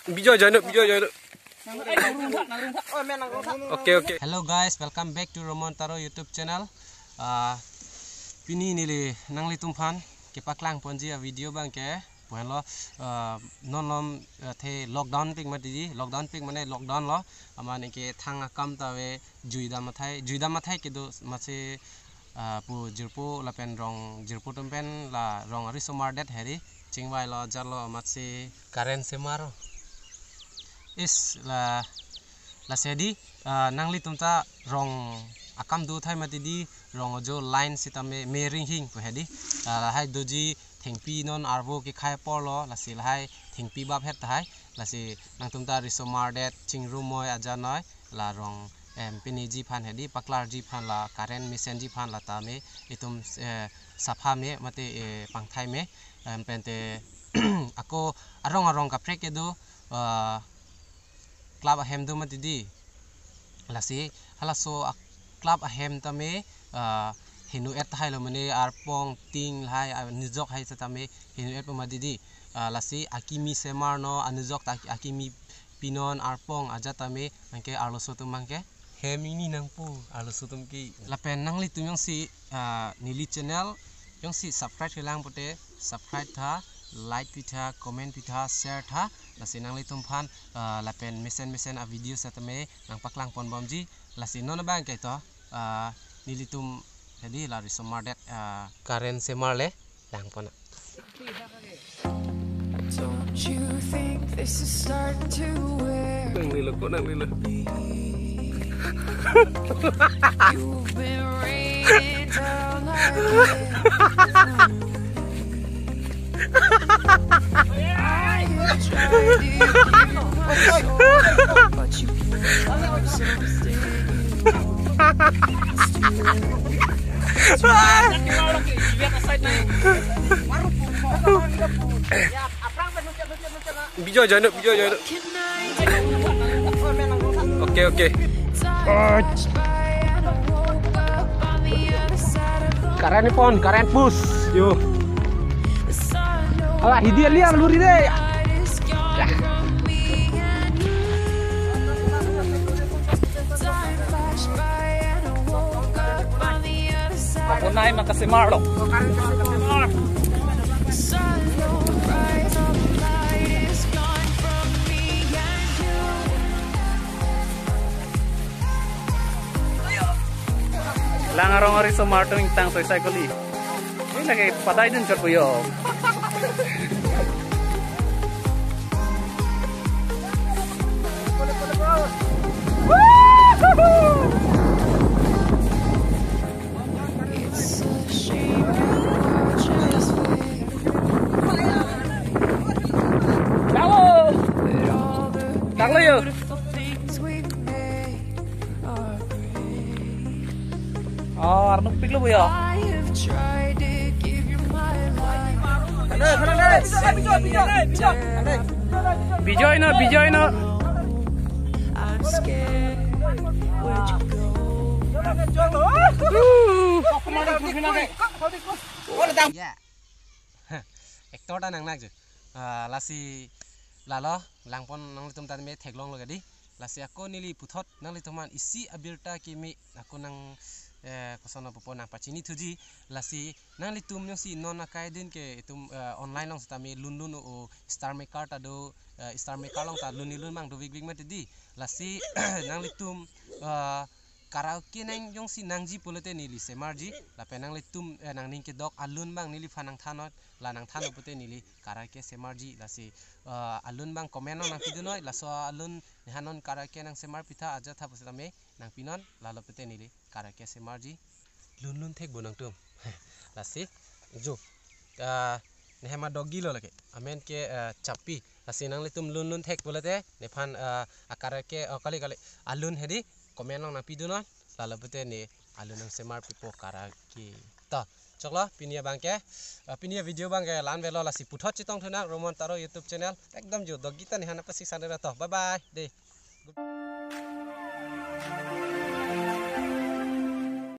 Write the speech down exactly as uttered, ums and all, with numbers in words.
Bijo jano, bijo jano. Oke, oke. Hello guys, welcome back to Roman Taro YouTube channel. Ah, pini neli nanglitum aphan kepaklang ponji a video abangke pu henlo, ah, non lom, ah, the lockdown pik mati di, lockdown pik mane lockdown lo, amat neke thang akam ta ave, jui dam athai, jui dam athai kedo amatsi, ah, pu jirpo lapen rong jirpo atum pen la rong arisomar det hedi chingvai lo, jar lo amatsi current semar. Is la, lasi di, ah, nanglitum ta rong akam do athai mati di, rong ajo line sitame me ringhing pu hedi. Ah, lahai doji thengpi non arvo kekhai apor lo, lasi lahai thengpi bap het tahai, lasi nangtum ta risomar det chingrum moi aja noi, la rong, em, pineji aphan hedi, paklarji aphan la current mesenji aphan la tame itum, eh, sapha me mate, eh, pangthai me, em, pente ako arong arong kaprek kedo, ah, club ahem do mati di. Lasi halaso a club ahem tame, ah, heno-et tahai lo mane arpong ting lahai, ah, anujok hai setame heno-et po mati di. Ah, lasi akimi semar non, anujok ta aki-, akimi pinon arpong aja tame anke arloso atum abangke hem ingni nangpo arloso atum ke. Lapen nanglitum jongsi, ah, neli channel jongsi subscribe kelang pote subscribe tha, like pitha, comment pitha, share tha. Lasi nanglitum aphan, ah, lapen mesen mesen a video setame nangpaklang pon bomji. Lasi non abangke to, ah, nelitum hedi la risomar det, ah, current semar le lang pon. Don't you think this is starting to wear on me? You've been raining down like every night. I have tried to give you my soul, but you can't. Bijo jano, bijo jano. Oke, oke. Current pon, current push. Yo. Ala hidi liar luri de. Apo nai maka semar lo. Lang arong arisomar atum ingtang soisai kali. Ini lake padai dun chot puyo. Hello. Hello, yo. Oh, arnuk pik lo, puyo. Bijoy no, bijoy no. Yeah. Actor ta nang nak je. Ah, lasi lalo langpon nanglitum tame theklong lo kedi. Lasi ako neli puthot nanglitum aphan isi abirta kimi ako nang, eh, koson pupo nangpachini thuji. Lasi nanglitum jongsi non akai din ke itum, eh, online along setame lun lun o star maker ta do, eh, star maker along ta lun ni lun mang do vik vik mati di. Lasi nanglitum, eh, karaoke nang jongsi nangji pulote neli semarji, lapen nanglitum, eh, nangning kedok alun abang neliphan nangthan noi, la nangthan pote neli karaoke semarji, lasi, eh, alun abang comment along nangpidun noi, laso alun nehanon karaoke nangsemar pitha ajat tha pusitame nangpinon, lalo pote neli karaoke semarji. Lun lun thek bo nangtum. Lasi, jo. Ah, nehem adogilo lake. Amen ke, ah, Chapi. Lasi nanglitum lun lun thek pulote, nephan, ah, akaraoke, oh, kali, kali. Alun hedi, comment along nangpidun non. Lalo pote ne alun nangsemar pipo karaoke. To, choklo, pini abangke, ah, pini video abangke la-an avelo, lasi puthot chetong thu nang Roman Taro YouTube channel. Ekdom jo, dogi ta nehan apasik sandera to. Bye bye. De.